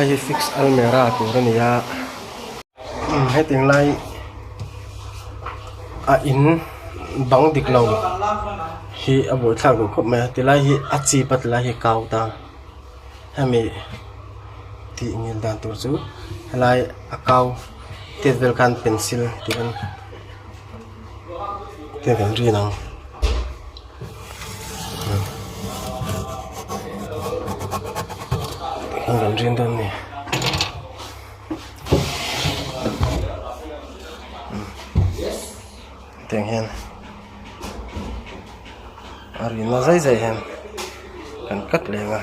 Hei hi fix almera tur a ni a hetiang lai a in bang dik lo hi a buaithlak duh khawp mai a tilai hi a chip a tilai hi a kau ta hemi tih ngil dan tur chu helai a kau tiat vel khan pencil tih an tiat an rin ang. Kan rin dawn a ni tiang hian a rinna zai zai hian kan cut leh ang a.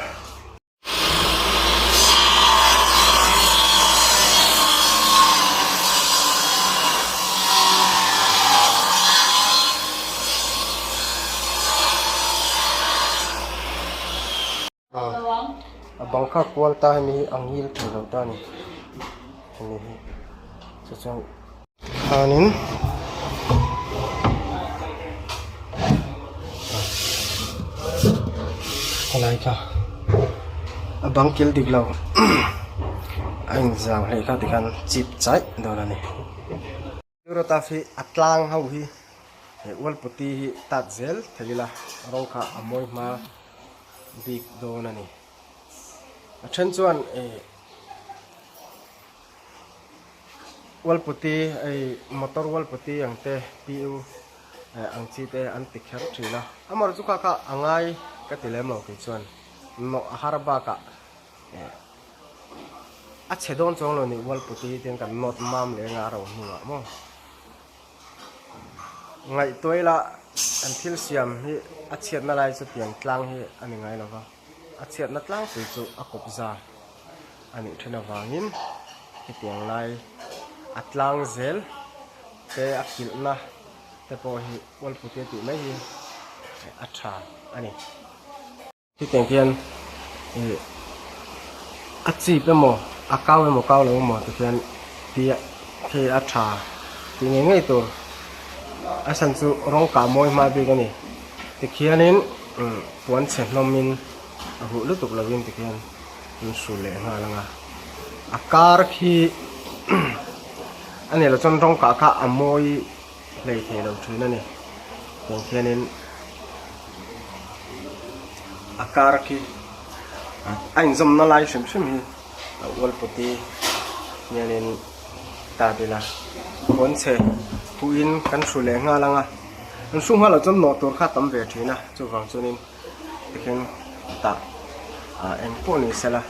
A bang kha kual ta hemi hi a ngil thei lo ta a ni hemi hi chu chuan khanin helai kha a bang kil dik lo a inzau hlei kha tikhan chip chaih dawn a ni. Eurotaf hi a tlang ho hi he ualputty hi tat zel thei ila rawng kha a mawi hma bik dawn a ni. A then chuan eh ualputty hei motor ualputty ang te PU eh ang chi te an ti kher thin a amaherawhchu kha kha a ngai ka ti lem lo kei chuan nawh a har bakah eh a chhe dawn chuang lo ni ualputty hi tiang kan nawt mam leh anga a ro hnuah maw ngaihtuah ila an thil siam hi a chhiatna lai chu tiang tlang hi a ni ngai lo va. A chhiatna tlangpui chu a kawp za a nih then avangin hetiang lai a tlang zel te a kilhna te pawh hi ualpute tih mai hi a tha a ni. Hetiang khian ih a chip emaw a kau emaw kau lo emaw ti khian tia khi a tha tih ngei ngei tur a chhan chu rawng kah mawi hma bik a ni tikhianin. Puan chhe hlawmin a huh lutuk lovin tikhian an hrul leh nghal ang a, a kar khi a nih loh chuan rawng kah kha a mawi hlei thei lo thin a ni tiang khianin a kar khi a inzawmna lai hrim hrim hi a ual pawti hianin ta ila puan chhe huhin kan hrul leh nghal ang a. An hru nghal loh chuan nawh tur kha a tam ve thin a, chuvang chuanin tikhian tah ah eng pawh ni sela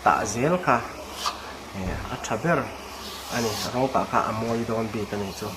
tah zel kha eh a tha ber a ni, rawng tah kha a mawi dawn bik a ni chu.